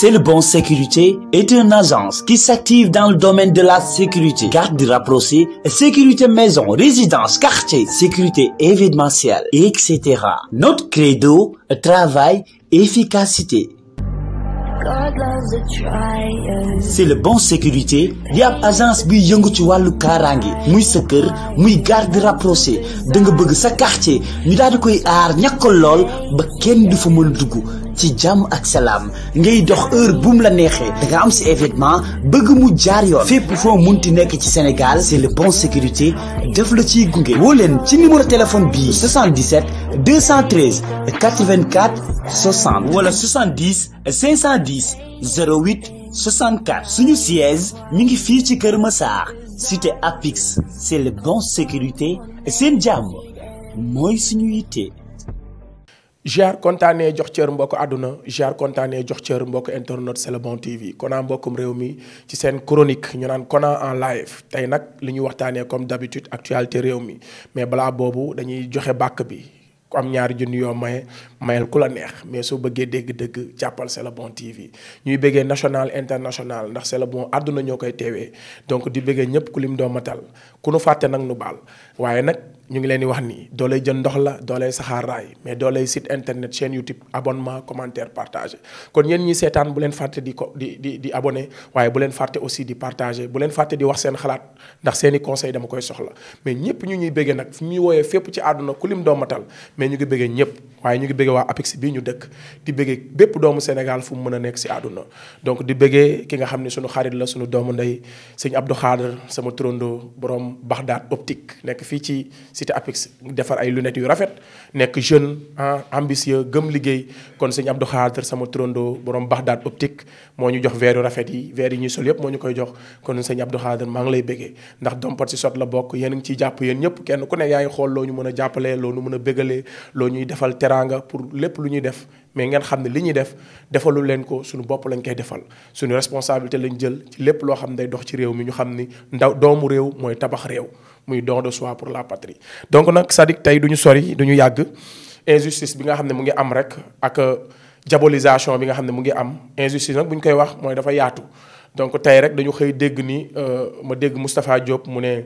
C'est le bon sécurité est une agence qui s'active dans le domaine de la sécurité, garde rapprochée, sécurité maison, résidence, quartier, sécurité événementielle, etc. Notre credo, travail, efficacité. C'est le bon sécurité di ab agence bi yëngu ci wàllu kaaraange muy sa kër muy garde rapproché da nga bëgg sa quartier ñu daal di koy aar ñàkkal lool ba kenn du fa mën dugg ci jàmm ak salaam ngay dox heure bu mu la neexee da nga am si événement bëgg mu jaar yoon fépp foo munti nekk ci Sénégal c'est le bon sécurité def la ciy gunge woo leen ci numéro téléphone bii 77 213 84 60 wala 70 510 08 64 suñu siège mi ngi fii ci Kër Massar cité Apix c'est le bon sécurité seen jàmm mooy suñu yitte. jaar kontaanee jox cër mbokk àdduna jaar kontaanee jox cër mbokk internet c'est le bon TV Kona mbokkum réew mi ci seen chronique ñu naan Kona en live tey nag li ñuy waxtaanee comme d'habitude actualité réew mi mais balaa boobu dañuy joxe bàkk bi ku am ñaari junni yoo mayel ku la neex mais soo bëggee dégg-dëgg jàppal c'est le bon TV ñuy bëggee national international ndax c'est le bon àdduna ñoo koy teewee donc di bëggee ñëpp ku lim doo matal ku nu fàtte nag nu baal waaye nag ñu ngi leen di wax ni doolay jën ndox la doolay saxaar raay mais doolay site internet chaîne YouTube abonnement commentaire partagé kon yéen ñi seetaan bu leen fàtte di abonné waaye bu leen fàtte aussi di partagé bu leen fàtte di wax seen xalaat ndax seeni conseil dama koy soxla mais ñëpp ñu ñuy bëggee nag fi ñuy wooyee fépp ci àdduna ku lim doo matal mais ñu ngi bëggee ñëpp waaye ñu ngi bëggee waa Apix bii ñu dëkk di bëggee bépp doomu Sénégal fu mu mën a nekk si àdduna donc di bëggee ki nga xam ne suñu xarit la suñu doomu ndey sëñ Abdou Khader sama turando borom Bagdad optique nekk fii ci cité Apix defar ay lunettes yu rafet nekk jeune ambitieux gëm liggéey kon sëñ Abdou Khader sama turando borom Bagdad optique moo ñu jox verre yu rafet yi verre yi ñuy sol yëpp moo ñu koy jox kon sëñ Abdou Khader maa ngi lay bëggee ndax dompat si sot la bokk yéen a ngi ciy jàpp yéen ñëpp kenn ku ne yaa ngi xool loo ñu mën a jàppalee loo ñu mën a bégalee loo ñuy defal teraanga pour lépp lu ñuy def mais ngeen xam ne li ñuy def defalu leen ko suñu bopp lañ koy defal suñu responsabilité lañ jël ci lépp loo xam ne day dox ci réew mi ñu xam ni doomu réew mooy tabax réew muy don de soi pour la patrie. donc nag Sadik tey du ñu sori du ñu yàgg injustice bi nga xam ne mu ngi am rek ak diabolisation bi nga xam ne mu ngi am injustice nag bu ñu koy wax mooy dafa yaatu donc tey rek dañu xëy dégg ni ma dégg Moustapha Diop mu ne.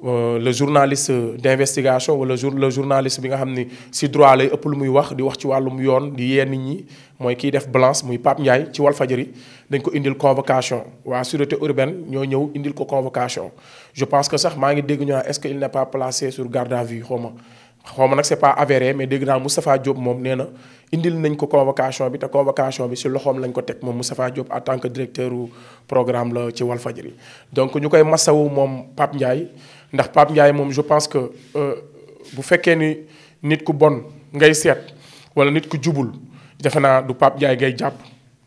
Le journaliste d'investigation wala le journaliste bi nga xam ni si droit lay ëpp lu muy wax di wax ci wàllum yoon di yee nit ñi mooy kiy def balance muy Pape Ndiaye ci Walfadjri dañ ko indil convocation waa sûreté urbaine ñoo ñëw indil ko convocation je pense que sax maa ngi dégg ñu naan est-ce que il n'est pas placé sur garde à vue xaw ma nag c'est pas avéré mais dégg naa Moustapha Diop moom nee na indil nañ ko convocation bi te convocation bi si loxoom lañ ko teg moom Moustapha Diop en tant que directeur programme la ci Walfadjri donc ñu koy masawu moom Pape Ndiaye ndax Pape Ndiaye moom je pense que bu fekkee ni nit ku bon ngay seet wala nit ku jubul defe naa du Pape Ndiaye ngay jàpp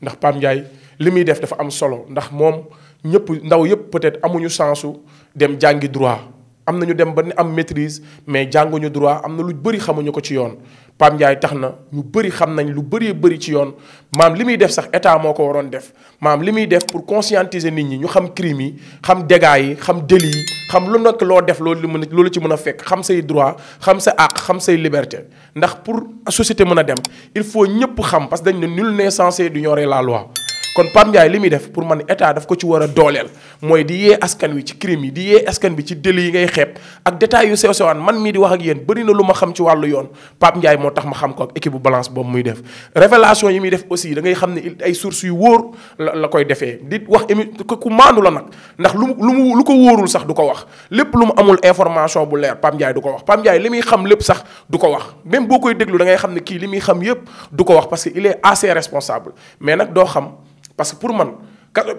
ndax Pape Ndiaye li muy def dafa am solo ndax moom ñëpp ndaw yëpp peut-être amuñu sensu dem jàngi droit am na ñu dem ba ni am maîtrise mais jànguñu droit am na lu bëri xamuñu ko ci yoon Pape Ndiaye tax na ñu bëri xam nañ lu bëree bëri ci yoon maam li muy def sax état moo ko waroon def maam li muy def pour conscientiser nit ñi ñu xam crime yi xam dégâts yi xam délits yi xam lu nekk loo def loolu ci mën a fekk xam say droit xam sa àq xam say liberté ndax pour société mën a dem il faut ñëpp xam parce que dañ ne nul n'est censé ignorer la loi kon Pape Ndiaye li muy def pour man état daf ko ci war a dooleel mooy di yee askan wi ci crime yi di yee askan bi ci délits yi ngay xeeb ak détails yu sew sewaan man mii di wax ak yéen bëri na lu ma xam ci wàllu yoon Pape Ndiaye moo tax ma xam ko ak équipe bu balance boobu muy def révélation yi muy def aussi da ngay xam ne ay sources yu wóor la koy defee di wax ku maandu la nag ndax lu ko wóorul sax du ko wax lépp lu mu amul information bu leer Pape Ndiaye du ko wax Pape Ndiaye li muy xam lépp sax du ko wax même boo koy déglu da ngay xam ne kii li muy xam yépp du ko wax parce que il est assez responsable mais nag doo xam parce que pour man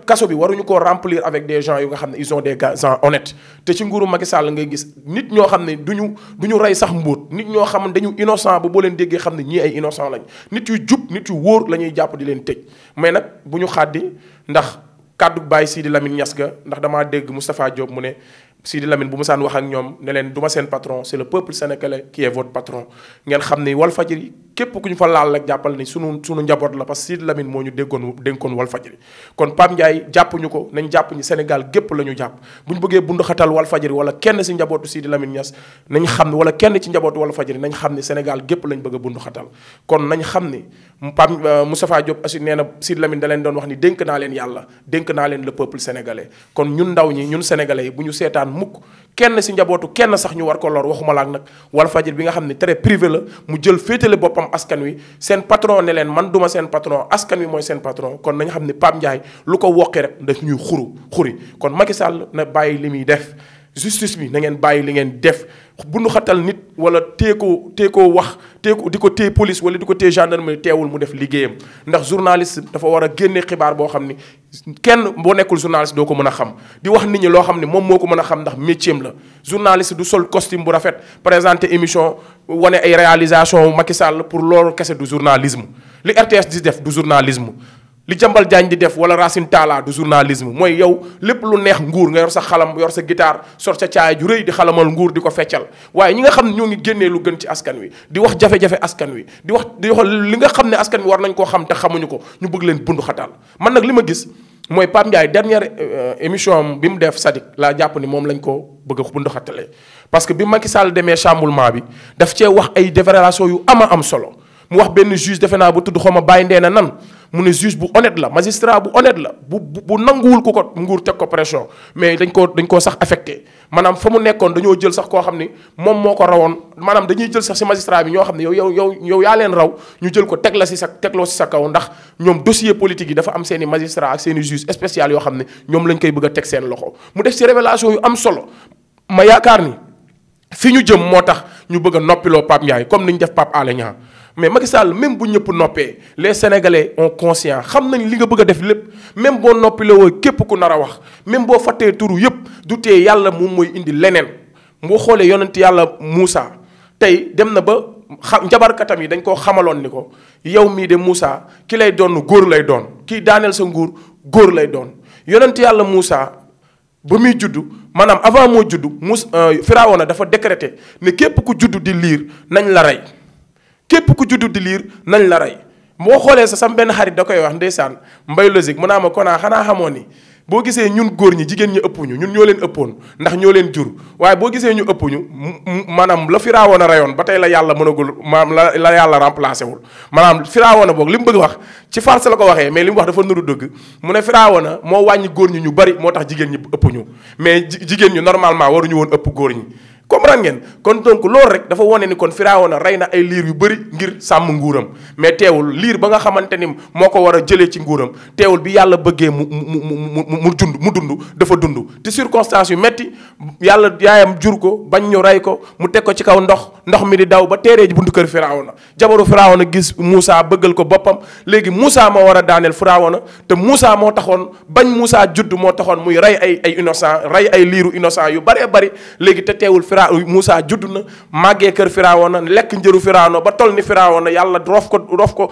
kaso bi waruñu ko remplir avec des gens yu nga xam ne ils ont des gens honnêtes te ci nguuru Macky Sall ngay gis nit ñoo xam ne duñu rey sax mbóot nit ñoo xam ne dañu innocent ba boo leen déggee xam ne ñii ay innocent lañ nit yu jub nit yu wóor la ñuy jàpp di leen tëj mais nag bu ñu xàddi ndax kàddu bàyyi Sidi Lamine Niass ga ndax damaa dégg Moustapha Diop mu ne Sidi Lamine bu mu saan wax ak ñoom ne leen du ma seen patron c'est le peuple sénégalais qui est votre patron ngeen xam ne Walfadjri képp ku ñu fa laal rek jàppal ni sunu njaboot la parce que Sidi Lamine moo ñu dénkoon Walfadjri kon Pape Ndiaye jàppuñu ko nañ jàpp ñi Sénégal gépp la ñu jàpp bu ñu bëggee bundu xatal Walfadjri wala kenn si njabootu Sidi Lamine Niass nañ xam ne wala kenn ci njabootu Walfadjri nañ xam ne Sénégal gépp lañ bëgg a bundu xatal kon nañ xam ni Pape Moustapha Diop aussi nee na Sidi Lamine da leen doon wax ni dénk naa leen yàlla dénk naa leen le peuple sénégalais kon ñun ndaw ñi ñun sénégalais yi bu ñu seetaan mukk kenn si njabootu kenn sax ñu war ko lor waxuma laak nag Walfadjri bi nga xam ne très privé la mu jël féetale boppam askan wi seen patron ne leen man duma seen patron askan wi mooy seen patron kon nañ xam ne Pape Ndiaye lu ko woqi rek daf ñuy xuri kon Macky Sall na bàyyi li muy def justice bi na ngeen bàyyi li ngeen def bu nu xatal nit wala tee koo wax di ko téye police wala di ko téye gendarmerie teewul mu def liggéeyam ndax journaliste dafa war a génne xibaar boo xam ni kenn boo nekkul journaliste doo ko mën a xam di wax nit ñi loo xam ne moom moo ko mën a xam ndax métier am la journaliste du sol costume bu rafet présenter émission wane ay réalisation Macky Sall pour loolu kese du journalisme li RTS di def du journalisme li Jambal Diagne di def wala Racine Talla du journalisme mooy yow lépp lu neex nguur nga yor sa xalam yor sa guitare sor sa caaya ju rëy di xalamal nguur di ko feccal waaye ñi nga xam ne ñoo ngi génnee lu gën ci askan wi di wax jafe-jafe askan wi di wax li nga xam ne askan wi war nañ koo xam te xamuñu ko ñu bëgg leen bundu xataal man nag li ma gis mooy Pape Ndiaye dernière émission am bi mu def Sadik laa jàpp ni moom lañ ko bëgg a bundu xatalee parce que bi Macky Sall demee chamboulement bi daf cee wax ay déclaration yu am solo mu wax benn juge defe naa bu tudd xaw ma bàyyi ndee na nan mu ne juge bu honnête la magistrat bu honnête la bu nanguwul ku ko nguur teg ko pression mais dañ koo sax affecté maanaam fa mu nekkoon dañoo jël sax koo xam ni moom moo ko rawoon maanaam dañuy jël sax si magistrat bi ñoo xam ne yow yaa leen raw ñu jël ko tegloo si sa kaw ndax ñoom dossier politique yi dafa am seen i magistrat ak seen i juge spécial yoo xam ne ñoom lañ koy bëgg a teg seen loxo mu def si révélation yu am solo ma yaakaar ni fi ñu jëm moo tax ñu bëgg a noppiloo Pape Ndiaye comme ni ñu def Pape Alé Niang mais Macky Sall même bu ñëpp noppee les sénégalais ont conscience xam nañ li nga bëgg a def lépp même boo noppiloo képp ku nar a wax même boo fàttee turu yëpp du tee yàlla moom mooy indi leneen boo xoolee yonent yàlla Moussa tey dem na ba njabarkatam yi dañ koo xamaloon ni ko yow mii de Moussa ki lay doon góor lay doon kii daaneel sa nguur góor lay doon yonent yàlla Moussa ba muy juddu maanaam avant moo juddu Firawna dafa décréter ne képp ku juddu di liir nañ la rey képp ku juddu di liir nañ la rey boo xoolee sa sam benn xarit da koy wax ndeysaan mbay logique mu naa ma konaa xanaa xamoo ni boo gisee ñun góor ñi jigéen ñi ëpp ñu ñun ñoo leen ëppoon ndax ñoo leen jur waaye boo gisee ñu ëpp ñu maanaam la Firawna reyoon ba tey la yàlla mënagul maanaam la yàlla remplacé wul maanaam Firawna boog li mu bëgg wax ci farce la ko waxee mais li mu wax dafa nuru dëgg mu ne Firawna moo wàññi góor ñi ñu bari moo tax jigéen ñi ëpp ñu mais jigéen ñi normalement waruñu woon ëpp góor ñi comprendre ngeen kon donc loolu rek dafa wane ni kon Firawna rey na ay liir yu bëri ngir sàmm nguuram mais teewul liir ba nga xamante ni moo ko war a jëlee ci nguuram teewul bi yàlla bëggee mu dund dafa dund te circonstances yu metti yàlla yaayam jur ko bañ ñu rey ko mu teg ko ci kaw ndox mi di daw ba teeree ji buntu kër Firawna jabaru Firawna gis Moussa bëggal ko boppam léegi Moussa moo war a daaneel Firawna te Moussa moo taxoon bañ Moussa judd moo taxoon muy rey ay innocent rey ay liiru innocent yu bëree bëri léegi te teewul Moussa judd na màggee kër Firawna lekk njëru Firawna ba toll ni Firawna yàlla roof ko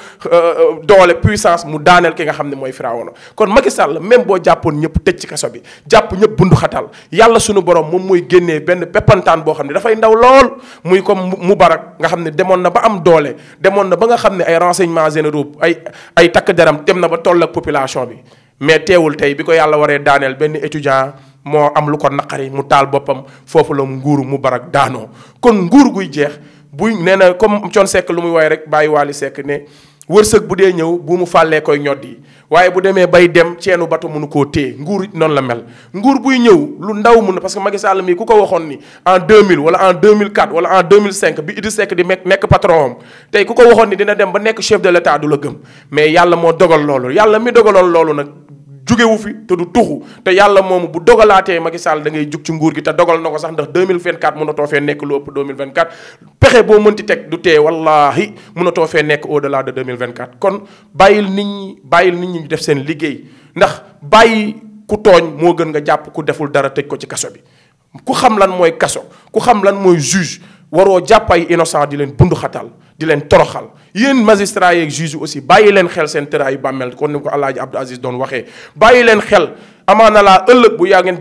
doole puissance mu daaneel ki nga xam ne mooy Firawna kon Macky Sall même boo jàppoon ñëpp tëj ci kaso bi jàpp ñëpp bundu xatal yàlla sunu borom moom mooy génnee benn peppantaan boo xam ne dafay ndaw lool muy comme Moubarak nga xam ne demoon na ba am doole demoon na ba nga xam ne ay renseignements généraux ay takk deram dem na ba toll ak population bi mais teewul tey bi ko yàlla waree daaneel benn étudiant moo am lu ko naqari mu taal boppam foofu la nguuru Moubarak daanoo kon nguur guy jeex buy nee na comme Thione Seck lu muy woy rek bàyyi Wally Seck ne wërsëg bu dee ñëw bu mu fàllee koy ñoddi waaye bu demee bay dem ceenu bato mënu koo téye nguur it noonu la mel nguur buy ñëw lu ndaw mun na parce que Macky Sall mii ku ko waxoon ni en 2000 wala en 2004 wala en 2005 bi Idriss Seck di nekk patron am tey ku ko waxoon ni dina dem ba nekk chef de l'état du la gëm mais yàlla moo dogal loolu yàlla mi dogaloon loolu nag jugewu fi te du tuxu te yàlla moomu bu dogalaatee Macky Sall da ngay jug ci nguur gi te dogal na ko sax ndax 2024 mënatoo fee nekk lu ëpp 2024 pexe boo mënti teg du tee wallahi mënatoo fee nekk au delà de 2024 kon bàyyil nit ñi def seen liggéey ndax bàyyi ku tooñ moo gën nga jàpp ku deful dara tëj ko ci kaso bi ku xam lan mooy kaso ku xam lan mooy juge waroo jàpp ay innocent di leen bundu xatal di leen toroxal yéen magistrats yeeg juge aussi bàyyi leen xel seen tëraayu bàmmeel kon ni ko Alaaji Abdou Aziz doon waxee bàyyi leen xel amaana laa ëllëg bu yaa ngeen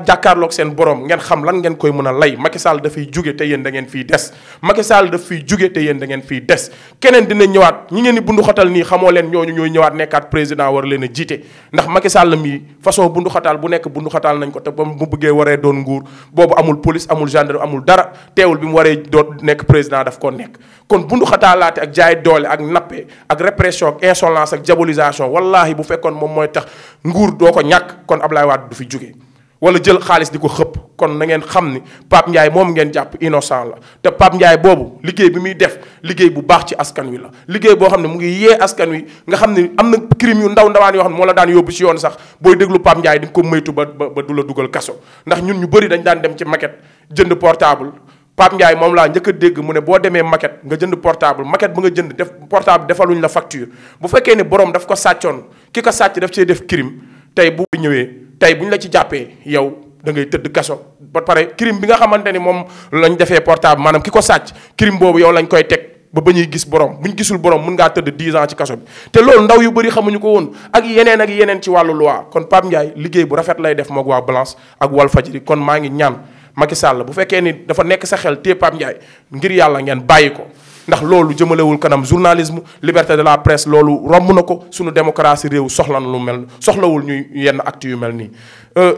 jàkkaarloog seen borom ngeen xam lan ngeen koy mën a lay. Macky Sall dafay jóge te yéen da ngeen fiy des Macky Sall daf fiy jóge te yéen da ngeen fiy des keneen dina ñëwaat ñi ngeen di bundu xatal nii xamoo leen ñooñu ñooy ñëwaat nekkaat président war leen a jiite ndax Macky Sall mii façon bundu xatal bu nekk bundu xatal nañ ko te ba mu bëggee waree doon nguur boobu amul police amul gendarme amul dara teewul bi mu waree doon nekk président daf ko nekk. kon bundu xataalaate ak jaay doole ak nappe ak répression ak insolence ak diabolisation wallahi bu fekkoon moom mooy tax nguur doo ko ñàkk kon Ablaye Wade du fi jóge wala jël xaalis di ko xëpp. kon na ngeen xam ni Pape Ndiaye moom ngeen jàpp innocent la te Pape Ndiaye boobu liggéey bi muy def liggéey bu baax ci askan wi la liggéey boo xam ne mu ngi yee askan wi nga xam ne am na crime yu ndaw ndawaan yoo xam ne moo la daan yóbbu ci yoon sax booy déglu Pape Ndiaye di nga ko moytu ba du la dugal kaso ndax ñun ñu bëri dañ daan dem ci maquette jënd portable. Pape Ndiaye moom laa njëkk a dégg mu ne boo demee maquette nga jënd portable maquette ba nga jënd def portable defaluñ la facture bu fekkee ne borom daf ko sàccoon ki ko sàcc daf cee def crime tey bu ñëwee tey bu ñu la ci jàppee yow da ngay tëdd kaso ba pare crime bi nga xamante ni moom lañ defee portable maanaam ki ko sàcc crime boobu yow lañ koy teg ba ñuy gis borom bu ñu gisul borom mun ngaa tëdd 10 ans ci kaso bi te loolu ndaw yu bëri xamuñu ko woon ak yeneen ci wàllu loi kon Pape Ndiaye liggéey bu rafet lay def moog waa Balance ak Walfadjri kon maa ngi ñaan Macky Sall bu fekkee ni dafa nekk sa xel téye Pape Ndiaye ngir yàlla ngeen bàyyi ko ndax loolu jëmalewul kanam journalisme liberté de la presse loolu romb na ko suñu démocratie réew soxla na lu mel soxlawul ñuy yenn actes yu mel nii.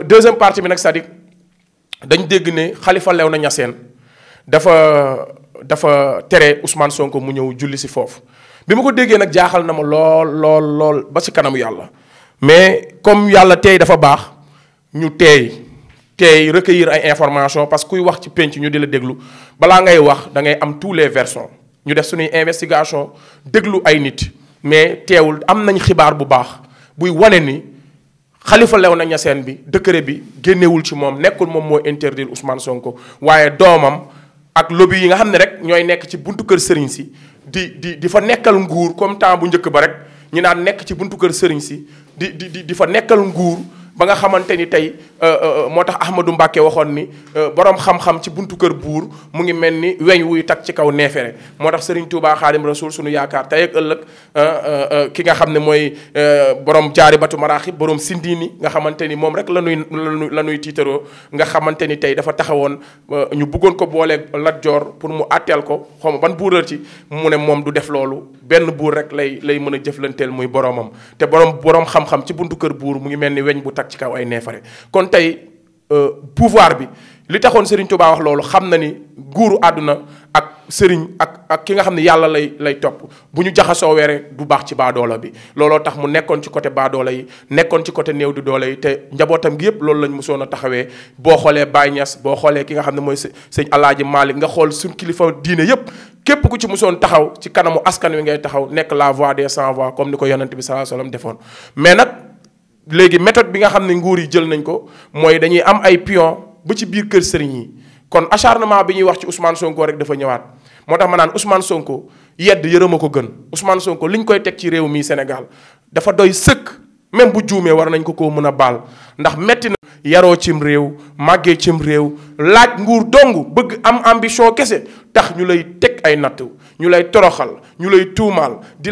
deuxième partie bi nag c'est-à-dire dañ dégg ne Khalifa Léona Niassène dafa tere Ousmane Sonko mu ñëw julli si foofu bi ma ko déggee nag jaaxal na ma lool ba ci kanamu yàlla mais comme yàlla tey dafa baax ñu tey recueillir ay information parce que kuy wax ci penc ñu di la déglu balaa ngay wax da ngay am tous les versions ñu def suñuy investigation déglu ay nit mais teewul am nañ xibaar bu baax buy wane ni Khalifa Léona Niassène bi décret bi génnewul ci moom nekkul moom moo interdire Ousmane Sonko waaye doomam ak lobby yi nga xam ne rek ñooy nekk ci buntu kër sëriñ si di fa nekkal nguur comme temps bu njëkk ba rek ñu naan nekk ci buntu kër sëriñ si di fa nekkal nguur ba nga xamante ni tey moo tax Ahmadou Mbacké waxoon ni borom xam-xam ci buntu kër buur mu ngi mel ni weñ wuy tag ci kaw neefere moo tax Serigne Touba Xaadim Rasul sunu yaakaar tey ak ëllëg ki nga xam ne mooy borom jaari batu maraaxib borom sindini nga xamante ni moom rek la nuy tiitaroo nga xamante ni tey dafa taxawoon ñu bëggoon ko booleeg Lat Joor pour mu àtteel ko xaw ma ban buural ci mu ne moom du def loolu benn buur rek lay mën a jëflanteel muy boromam te borom xam-xam ci buntu kër buur mu ngi mel ni weñ bu tag ci kaw ay neefare kon tey pouvoir bi li taxoon Serigne Touba wax loolu xam na ni nguuru àdduna ak Serigne ak ki nga xam ne yàlla lay topp bu ñu jaxasoo weere du baax ci baadoola bi looloo tax mu nekkoon ci côté baadoola yi nekkoon ci côté néew di doole yi te njabootam gi yëpp loolu lañ mosoon a taxawee boo xoolee Baye Niass boo xoolee ki nga xam ne mooy sëñ Alaaji Malick nga xool suñ kilifa diine yëpp képp ku ci mosoon taxaw ci kanamu askan wi ngay taxaw nekk la voix des sans voix comme ni ko yonent bi sallallahu alayhi wasallam defoon mais nag léegi méthode bi nga xam ne nguur yi jël nañ ko mooy dañuy am ay pion ba ci biir kër sëriñ yi kon acharnement bi ñuy wax ci Ousmane Sonko rek dafa ñëwaat moo tax ma naan Ousmane Sonko yedd yërëma ko gën Ousmane Sonko li ñu koy teg ci réew mi Sénégal dafa doy sëkk même bu juumee war nañ ko mën a baal ndax metti na yaroo cim réew màggee cim réew laaj nguur dong bëgg am ambition kese tax ñu lay teg ay natt ñu lay toroxal ñu lay tuumaal di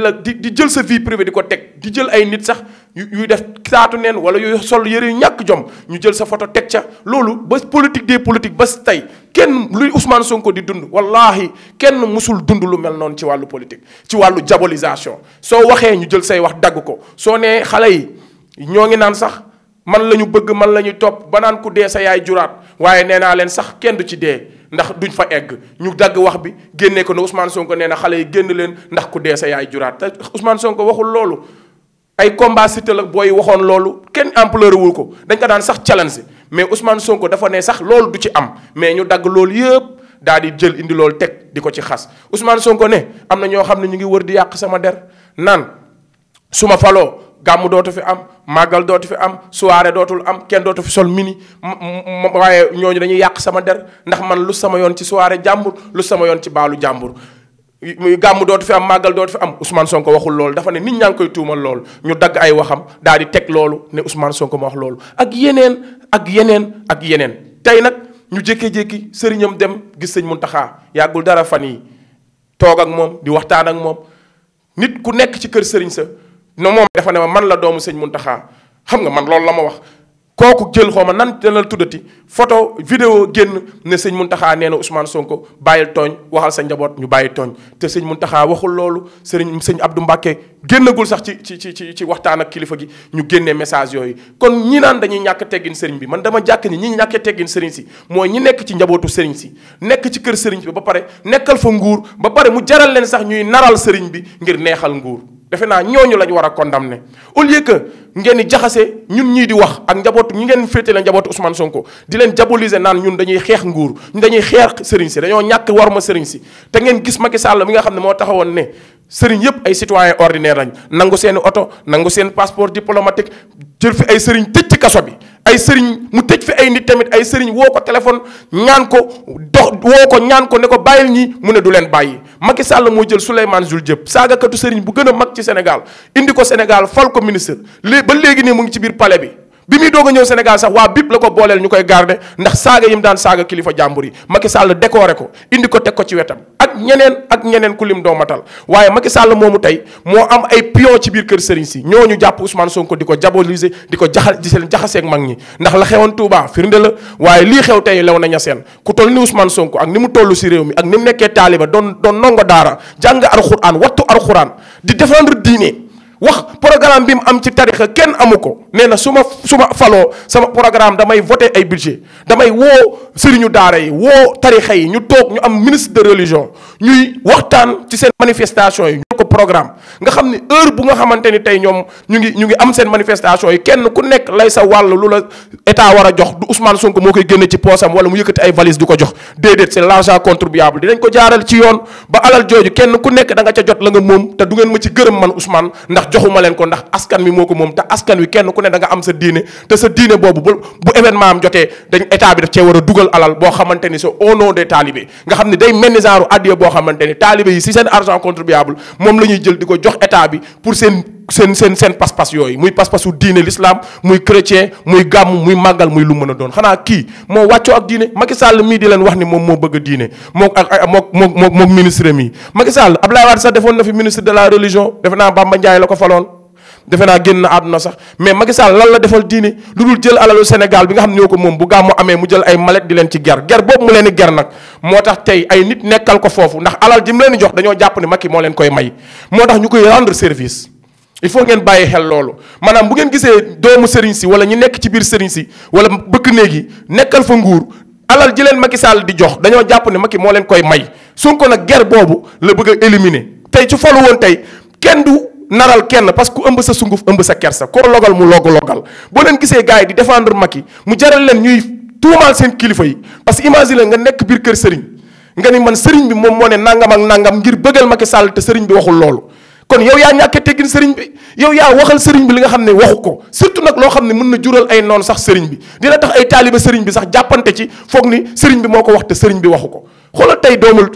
jël sa vie privée di ko teg di jël ay nit sax yuy def saatu neen wala yuy sol yëre yu ñàkk jom ñu jël sa photo teg ca loolu ba politique des politiques ba tey kenn luy Ousmane Sonko di dund wallahi kenn musul dund lu mel noonu ci wàllu politique ci wàllu diabolisation soo waxee ñu jël say wax dagg ko soo nee xale yi ñoo ngi naan sax man la ñu bëgg man la ñuy topp ba naan ku dee sa yaay juraat waaye nee naa leen sax kenn du ci dee ndax duñ fa egg ñu dagg wax bi génnee ko ne Ousmane Sonko nee na xale yi génn leen ndax ku dee sa yaay juraat te Ousmane Sonko waxul loolu ay combat cité la booy waxoon loolu kenn ampleur wul ko dañ ko daan sax challenge mais Ousmane Sonko dafa ne sax loolu du ci am mais ñu dagg loolu yëpp daal di jël indi loolu teg di ko ci xas Ousmane Sonko ne am na ñoo xam ne ñu ngi wër di yàq sama der naan su ma faloo gàmm dootu fi am màggal dootu fi am soirée dootul am kenn dootu fi sol mini waaye ñooñu dañuy yàq sama der ndax man lu sama yoon ci soirée jàmbur lu sama yoon ci baalu jàmbur gàmm dootu fi am màggal dootu fi am Ousmane Sonko waxul loolu dafa ne nit ñaa ngi koy tuumal loolu ñu dagg ay waxam daal di teg loolu ne Ousmane Sonko ma wax loolu ak yeneen tey nag ñu jékki-jékki sëriñam dem gis sëñ Muntaxa yàggul dara fan yi toog ak moom di waxtaan ak moom nit ku nekk ci kër sëriñ sa no moom dafa ne ma man la doomu sëñ Muntaxa xam nga man loolu la ma wax kooku jël xaw ma nan la tuddati photo vidéo génn ne sëñ Mountakha nee na Ousmane Sonko bàyyil tooñ waxal sa njaboot ñu bàyyi tooñ te sëñ Mountakha waxul loolu sëñ Abdou Mbacké génnagul sax ci waxtaan ak kilifa gi ñu génnee message yooyu. kon ñi naan dañuy ñàkk teggin sëriñ bi man dama jàkk ni ñi ñàkkee teggin sëriñ si mooy ñi nekk ci njabootu sëriñ si nekk ci kër sëriñ bi ba pare nekkal fa nguur ba pare mu jaral leen sax ñuy naral sëriñ bi ngir neexal nguur. defe naa ñooñu lañ war a condamner au lieu que ngeen di jaxase ñun ñii di wax ak njabootu ñi ngeen féetale njabootu Ousmane Sonko di leen diaboliser naan ñun dañuy xeex nguur ñu dañuy xeex sëriñ si dañoo ñàkk war ma sëriñ si te ngeen gis Macky Sall mi nga xam ne moo taxawoon ne sëriñ yëpp ay citoyen ordinaire lañ nangu seen oto nangu seen passeport diplomatique jël fi ay sëriñ tëj ci kaso bi ay sëriñ mu tëj fi ay nit tamit ay sëriñ woo ko téléphone ñaan ko woo ko ñaan ko ne ko bàyyil ñi mu ne du leen bàyyi Macky Sall moo jël Souleymane Jules Diop saagakatu sëriñ bu gën a mag ci Sénégal indi ko Sénégal fal ko ministre ba léegi nii mu ngi ci biir palais bi muy doog a ñëw Sénégal sax waa BIP la ko booleel ñu koy garder ndax saaga yi mu daan saaga kilifa jàmbur yi Macky Sall décoré ko indi ko teg ko ci wetam ak ñeneen ku lim doo matal waaye Macky Sall moomu tey moo am ay pion ci biir kër sëriñ si ñooñu jàpp Ousmane Sonko di ko diaboliser di ko jaxaseeg mag ñi ndax la xewoon Touba firnde la waaye lii xew tey lew na ñaseen ku toll ni Ousmane Sonko ak ni mu toll si réew mi ak ni mu nekkee taaliba doon ndongo daara jàng alxuraan wattu alxuraan di défendre diine wax programme bi mu am ci tarixa kenn amu ko nee na su ma faloo sama programme damay voté ay budget damay woo sëriñu daara yi woo tarixa yi ñu toog ñu am ministre de religion ñuy waxtaan ci seen manifestation yi ñu ko programme nga xam ne heure bu nga xamante ni tey ñoom ñu ngi am seen manifestation yi kenn ku nekk lay sa wàll lu la état war a jox du Ousmane Sonko moo koy génne ci poosam wala mu yëkkati ay valise di ko jox déedéet c'est l'argent contribuable dinañ ko jaaral ci yoon ba alal jooju kenn ku nekk da nga ca jot la nga moom te du ngeen ma ci gërëm man Ousmane ndax joxuma leen ko ndax askan wi moo ko moom te askan wi kenn ku ne da nga am sa diine te sa diine boobu bu événement am jotee dañ état bi daf cee war a dugal alal boo xamante ni c'est au nom des talibés nga xam ne day mel ni genre addiya boo xamante ni talibé yi si seen argent contribuable moom la ñuy jël di ko jox état bi pour seen pas-pas yooyu muy pas-pasu diine l'islam muy chrétien muy gàmm muy màggal muy lu mën a doon xanaa kii moo wàccoo ak diine Macky Sall mii di leen wax ni moom moo bëgg diine mook ministre mi Macky Sall Abdoulaye Wade sax defoon na fi ministre de la religion defe naa Bamba Ndiaye la ko faloon defe naa génn na àdduna sax mais Macky Sall lan la defal diine lu dul jël alalu Sénégal bi nga xam ne ñoo ko moom bu gàmmu amee mu jël ay mallette di leen ci ger boobu mu leen di ger nag moo tax tey ay nit nekkal ko foofu ndax alal ji mu leen di jox dañoo jàpp ne Macky moo leen koy may moo tax ñu koy rendre service il faut ngeen bàyyi xel loolu maanaam bu ngeen gisee doomu sëriñ si wala ñu nekk ci biir sëriñ si wala bëkk néeg yi nekkal fa nguur alal ji leen Macky Sall di jox dañoo jàpp ne Macky moo leen koy may Sonko nag ger boobu la bëgg a éliminer tey su falu woon tey kenn du naral kenn parce que ku ëmb sa sunguf ëmb sa kersa koo logal mu logal boo leen gisee gars yi di défendre Macky mu jaral leen ñuy tuumaal seen kilifa yi parce que imagine nga nekk biir kër sëriñ nga ni man sëriñ bi moom moo ne nangam ak nangam ngir bëggal Macky Sall te sëriñ bi waxul loolu kon yow yaa ñàkkee teggin sëriñ bi yow yaa waxal sëriñ bi li nga xam ne waxu ko surtout nag loo xam ne mën na jural ay noon sax sëriñ bi dina tax ay taaliba sëriñ bi sax jàppante ci foog ni sëriñ bi moo ko wax te sëriñ bi waxu ko xoolal tey doomul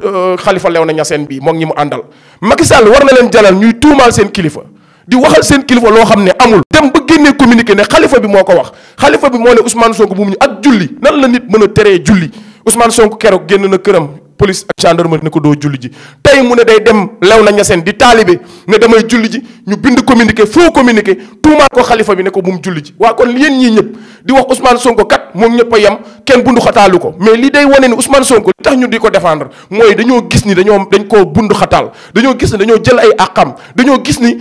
Khalifa Léona Niassène bii moom ñi mu àndal Macky Sall war na leen jalal ñuy tuumaal seen kilifa di waxal seen kilifa loo xam ne amul dem ba génnee communiqué ne xalifa bi moo ko wax xalifa bi moo ne Ousmane Sonko bu mu ñu ak julli nan la nit mën a teree julli Ousmane Sonko keroog génn na këram police ak gendarmerie ne ko doo julli ji tey mu ne day dem Léona Niassène di taalibe ne damay julli ji ñu bind communiqué faux communiqué tuumaal ko xalifa bi ne ko bu mu julli ji waa kon yéen ñii ñëpp di wax Ousmane Sonko kat moom ñëpp a yem kenn bundu xataalu ko mais li day wane ni Ousmane Sonko li tax ñu di ko défendre mooy dañoo gis ni dañ koo bundu xataal dañoo gis ni dañoo jël ay àqam dañoo gis ni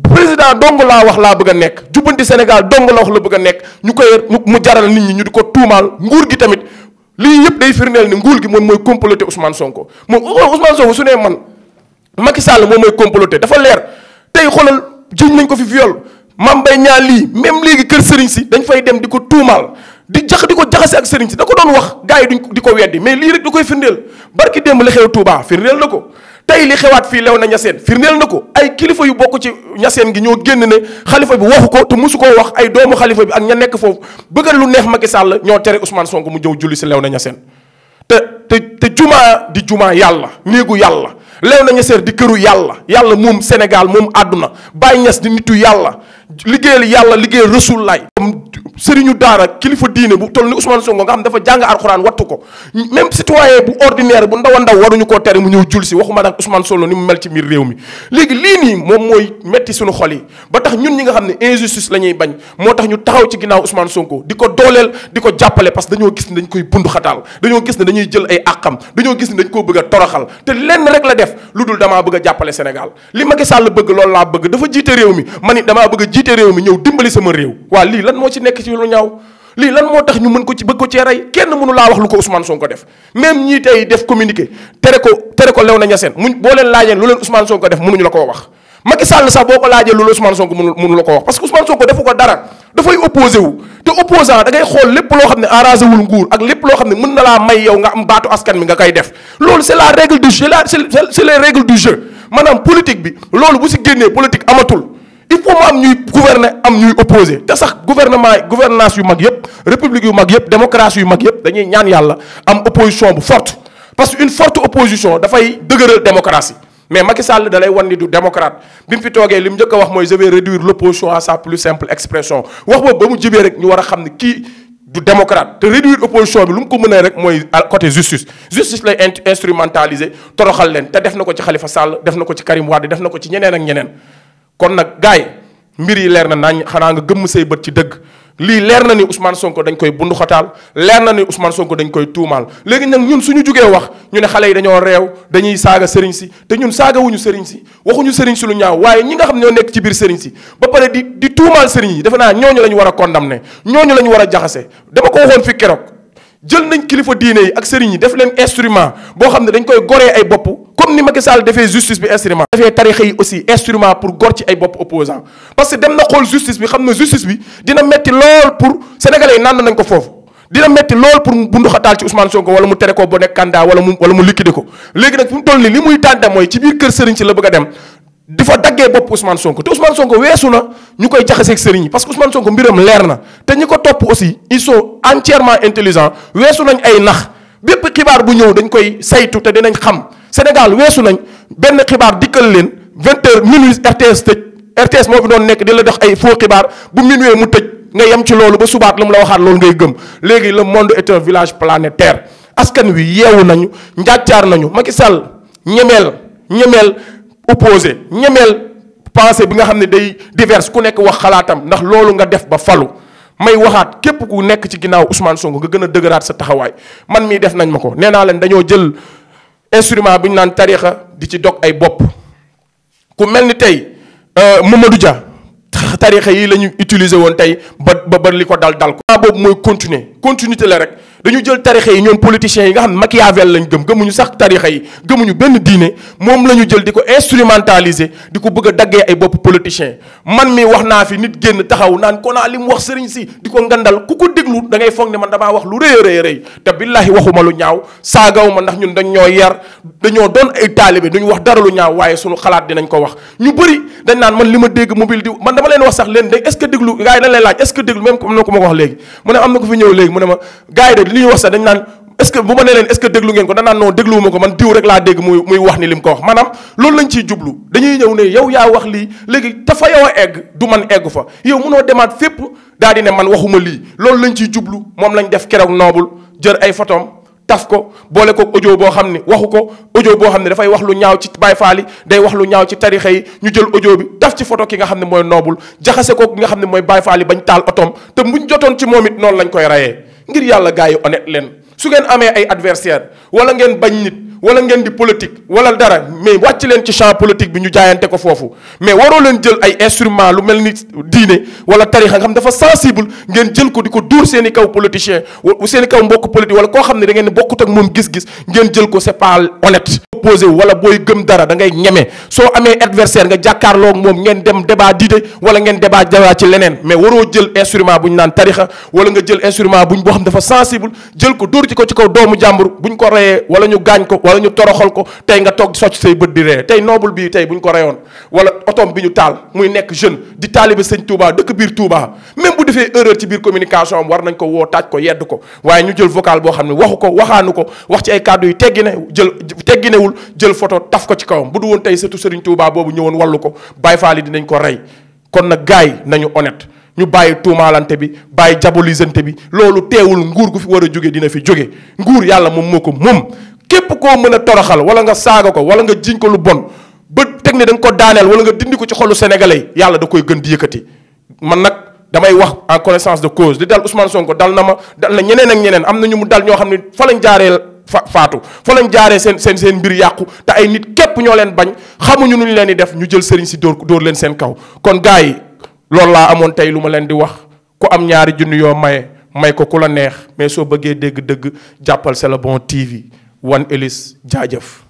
président dong laa wax laa bëgg a nekk jubbanti Sénégal dong la wax la bëgg a nekk ñu koy mu jaral nit ñi ñu di ko tuumaal nguur gi tamit lii yëpp day firndeel ni nguur gi moom mooy comploter Ousmane Sonko moom Ousmane Sonko su ne man Macky Sall moom mooy comploter dafa leer tey xoolal jiñ nañ ko fi viol Mame Mbaye Niang lii même léegi kër sëriñ si dañ fay dem di ko tuumaal di ko jaxase ak sëriñ si da ko doon wax gars yi duñ di ko weddi mais lii rek da koy firndeel barki démb li xew Touba firndeel na ko tey li xewaat fii Léona Niassène firndeel na ko ay kilifa yu bokk ci Niassène gi ñoo génn ne xalifa bi waxu ko te mosu koo wax ay doomu xalifa bi ak ña nekk foofu bëggal lu neex Macky Sall ñoo tere Ousmane Sonko mu jëw julli si Léona Niassène te jumaa di jumaa yàlla néegu yàlla Léona Niassène di këru yàlla moom Sénégal moom àdduna Baye Niass di nitu yàlla liggéeyal yàlla liggéeyal Rasul laay sëriñu daara kilifa diine bu toll ni Ousmane Sonko nga xam dafa jàng alxuraan wattu ko même citoyen bu ordinaire bu ndaw a ndaw waruñu koo tere mu ñëw jul si waxuma nag Ousmane Sonko ni mu mel ci biir réew mi léegi lii nii moom mooy metti suñu xol yi ba tax ñun ñi nga xam ne injustice la ñuy bañ moo tax ñu taxaw ci ginnaaw Ousmane Sonko di ko dooleel di ko jàppale parce que dañoo gis ne dañ koy bund xataal dañoo gis ne dañuy jël ay àqam dañoo gis ne dañ koo bëgg a toroxal te lenn rek la def lu dul damaa bëgg a jàppale Sénégal li Macky Sall bëgg loolu laa bëgg dafa jiite réew mi man it damaa bëgg a jiite réew mi ñëw dimbali sama réew waa lii lan moo ci nekk ci lu ñaaw lii lan moo tax ñu mën ko ci bëgg ko cee rey kenn mënu laa wax lu ko Ousmane Sonko def même ñii tey def communiqué tere ko Léona Niassène muñ boo leen laajee lu leen Ousmane Sonko def mënuñu la koo wax Macky Sall sax boo ko laajee lu leen Ousmane Sonko mënu la ko wax parce que Ousmane Sonko defu ko dara dafay opposé wu te opposant da ngay xool lépp loo xam ne arrangé wul nguur ak lépp loo xam ne mën na laa may yow nga am baatu askan mi nga koy def loolu c'est la règle du jeu c'est les règles du jeu maanaam politique bi loolu bu si génnee politique amatul il faut mu am ñuy gouverner am ñuy opposé te sax gouvernance yu mag yëpp république yu mag yëpp démocratie yu mag yëpp dañuy ñaan yàlla am opposition bu forte parce que une forte opposition dafay dëgëral démocratie mais Macky Sall da lay wan ni du démocrate bi mu fi toogee li mu njëkk a wax mooy je vais réduire l'opposition à sa plus simple expression wax boobu ba mu jibee rek ñu war a xam ne kii du démocrate te réduire opposition bi lu mu ko mënee rek mooy côté justice lay instrumentaliser toroxal leen te def na ko ci Khalifa Sall def na ko ci Karim Wade def na ko ci ñeneen ak ñeneen kon nag gars yi mbir yi leer na nañ xanaa nga gëmm say bët ci dëgg lii leer na ni Ousmane Sonko dañ koy bunduxataal leer na ni Ousmane Sonko dañ koy tuumaal léegi nag ñun suñu jugee wax ñu ne xale yi dañoo réew dañuy saaga sëriñ si te ñun saagawuñu sëriñ si waxuñu sëriñ si lu ñaaw waaye ñi nga xam ne ñoo nekk ci biir sëriñ si ba pare di tuumaal sëriñ yi defe naa ñooñu la ñu war a condamné ñooñu la ñu war a jaxase dama ko waxoon fi keroog jël nañ kilifa diine yi ak sëriñ yi def leen instrument boo xam ne dañ koy goree ay bopp comme ni Macky Sall defee justice bi instrument defee tarixa yi aussi instrument pour gor ci ay bopp opposant parce que dem na xool justice bi xam ne justice bi dina metti lool pour sénégalais yi naan nañ ko foofu dina metti lool pour bunduxataal ci Ousmane Sonko wala mu tere ko ba nekk candidat wala mu liquider ko léegi nag fi mu toll nii li muy tànte mooy ci biir kër sëriñ si la bëgg a dem di fa daggee bopp Ousmane Sonko te Ousmane Sonko weesu na ñu koy jaxaseeg sëriñ yi parce que Ousmane Sonko mbiram leer na te ñi ko topp aussi ils sont entièrement intelligents weesu nañ ay nax bépp xibaar bu ñëw dañ koy saytu te dinañ xam Sénégal weesu nañ benn xibaar dikkal leen 20h minuit RTS tëj RTS moo fi doon nekk di la dox ay faux xibaar bu minuit mu tëj nga yem ci loolu ba subaat lu mu la waxaat loolu ngay gëm léegi le monde est un village planétaire askan wi yeewu nañu njàccaar nañu Macky Sall ñemeel opposé ñemeel pensée bi nga xam ne day diverse ku nekk wax xalaatam ndax loolu nga def ba falu may waxaat képp ku nekk ci ginnaaw Ousmane Sonko nga gën a dëgëraat sa taxawaay man mii def nañ ma ko nee naa leen dañoo jël instrument bi ñu naan tarixa di ci dog ay bopp ku mel ni tey Mamadou Dia tarixa yi la ñu utiliser woon tey ba li ko dal ko boobu mooy continuité la rek dañu jël tarixa yi ñoom politiciens yi nga xam ne Machiavel lañ gëmuñu sax tarixa yi gëmuñu benn diine moom la ñu jël di ko instrumentaliser di ko bëgg a daggee ay bopp politiciens man mi wax naa fi nit génn taxaw naan konaa li mu wax sëriñ si di ko ngandal ku ko déglu da ngay foog ne man damaa wax lu rëy te billaahi waxuma lu ñaaw saagaw ma ndax ñun dañ ñoo yar dañoo doon ay taalibe duñu wax dara lu ñaaw waaye suñu xalaat dinañ ko wax ñu bëri dañ naan man li ma dégg mobile di man dama leen wax sax leen day est-ce que déglu gars yi dañ lay laaj est-ce que déglu même comme na ko ma ko wax léegi mu ne am na ko fi ñëw léegi mu ne ma gars yi de li ñuy wax sax dañ naan est-ce que bu ma ne leen est-ce que déglu ngeen ko danaan non dégluwuma ko man diw rek laa dégg muy wax ni lim ko wax maanaam loolu lañ ciy jublu dañuy ñëw ne yow yaa wax lii léegi te fa yow a egg du man eggu fa yow mënoo demaat fépp daal di ne man waxuma lii loolu lañ ciy jublu moom lañ def keroog noobul jël ay photom taf ko boole ko audio boo xam ne waxu ko audio boo xam ne dafay wax lu ñaaw ci Baay Faal yi day wax lu ñaaw ci tarixa yi ñu jël audio bi taf ci photo ki nga xam ne mooy noobul jaxase ko ki nga xam ne mooy Baay Faal yi bañ taal otom te buñ jotoon ci moom it noonu lañ koy rayee ngir yàlla gars yi honnête leen su ngeen amee ay adversaire wala ngeen bañ nit wala ngeen di politique wala dara mais wàcc leen ci champ politique bi ñu jaayante ko foofu mais waroo leen jël ay instrument lu mel ni diine wala tarixa nga xam dafa sensible ngeen jël ko di ko dóor seen i kaw politicien seen i kaw mbokk politique wala koo xam ne da ngeen bokkut ak moom gis-gis ngeen jël ko c'est pas honnête opposé wala booy gëm dara da ngay ñeme soo amee adversaire nga jàkkaarloo moom ngeen dem débat d'idée wala ngeen débat ci leneen mais waroo jël instrument bu ñu naan tarixa wala nga jël instrument buñ boo xam dafa sensible jël ko dóor ci ko ci kaw doomu jàmbur buñ ko reyee wala ñu gaañ ko wala ñu toroxal ko tey nga toog socc say bët di ree tey noobul bii tey buñ ko reyoon wala otom bi ñu taal muy nekk jeune di taalibe sëñ Touba dëkk biir Touba même bu defee erreur ci biir communication am war nañ ko woo taaj ko yedd ko waaye ñu jël vocal boo xam ne waxu ko waxaanu ko wax ci ay kàddu yu tegginewul jël photo taf ko ci kawam bu du woon tey surtout Serigne Touba boobu ñëwoon wallu ko Baye Fall yi dinañ ko rey kon nag gars yi nañu honnête ñu bàyyi tuumaalante bi bàyyi diabolisante bi loolu teewul nguur gu fi war a jóge dina fi jóge nguur yàlla moom moo ko moom képp koo mën a toroxal wala nga saaga ko wala nga jiñ ko lu bon ba teg ne da nga ko daaneel wala nga dindi ko ci xolu sénégalais yàlla da koy gën di yëkkati man nag damay wax en connaissance de cause li dal Ousmane Sonko dal na ma dal na ñeneen ak ñeneen am na ñu mu dal ñoo xam ne fa lañ jaaree faatu fa lañ jaaree seen mbir yàqu te ay nit képp ñoo leen bañ xamuñu nu ñu leen di def ñu jël sëriñ si dóor leen seen kaw kon gars yi loolu laa amoon tey lu ma leen di wax ku am ñaari junni yoo may ko ku la neex mais soo bëggee dégg-dëgg jàppal C'est le bon TV One Ellis jaajëf